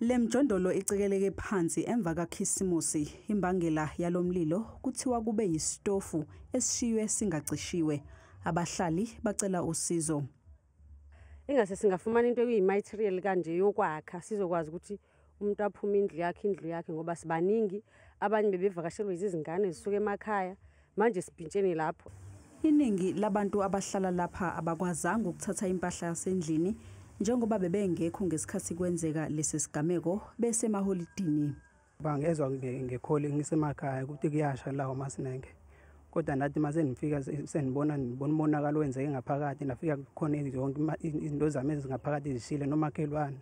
Le mjondolo icekeleke phansi emva kaKhisimusi. Imbangela yalomlilo kuthiwa kube yisitofu esishiywe singacishiwe. Abahlali bacela usizo. Ingase singafumana into ekuyi-material kanje yokwakha, sizokwazi ukuthi umuntu aphume indlu yakhe ngoba sibaningi. Abanye bebevakashelwe izingane zisuka emakhaya, manje sibhintsheni lapho. Iningi labantu abahlala lapha abakwazanga ukuthatha impahla yasendlini njengoba bebengekho ngesikhathi kwenzeka lesi sigameko, besemaholidini. Bangezwa nge-call ngisemakhaya ukuthi kuyasha la uMasinenge. Kodwa nathi mase nifika senibona, nibona umonakalo wenzeke ngaphakathi, nafika kukhona zonke izinto zami ezingaphakathi zishile nomakhelwane.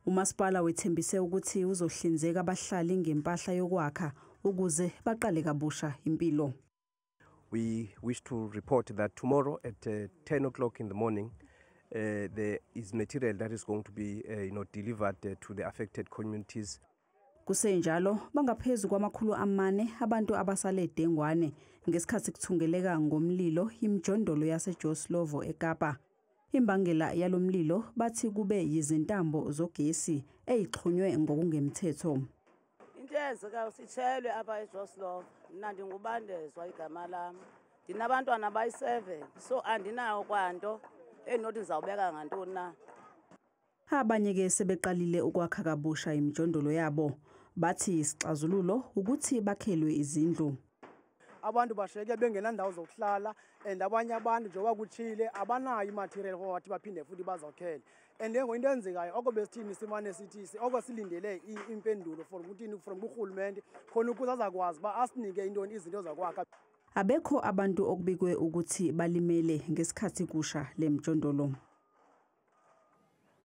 Umasipala wethembise ukuthi uzohlinzeka abahlali ngempahla yokwakha ukuze baqale kabusha impilo. We wish to report that tomorrow at 10 o'clock in the morning, there is material that is going to be delivered to the affected communities. Kusenjalo, bangaphezu kwama-400 abantu abasale dengwane ngesikhathi kuthungeleka ngomlilo imijondolo yaseJoe Slovo eKapa. Imbangela yalomlilo bathi kube yizintambo zogesi ezixhunywe ngokungemthetho. Into eyenzekayo, sitshelwe apha eJoe Slovo. Mna ndingubandezwa igama lam. Ndinabantwana abayi-7, so andinayo kwanto endinothi ndizawubeka ngantoni na. Abanye ke sebeqalile ukwakha kabusha imijondolo yabo. Bathi isixazululo ukuthi bakhelwe izindlu. Abantu bashiyeke bengenandawo zokuhlala, and abanye abantu, njengoba kutshile, abanayo i-material for bathi baphinde futhi bazokhele. And ke ngoku into eyenzekayo, oko besithini, simane sithi oko silindele impendulo from kuthini, from kurhulumente, khona ukuze azakwazi uba asinike intoni, izinto zokwakha. Abekho abantu okubikwe ukuthi balimele ngesikhathi kusha lemjondolo.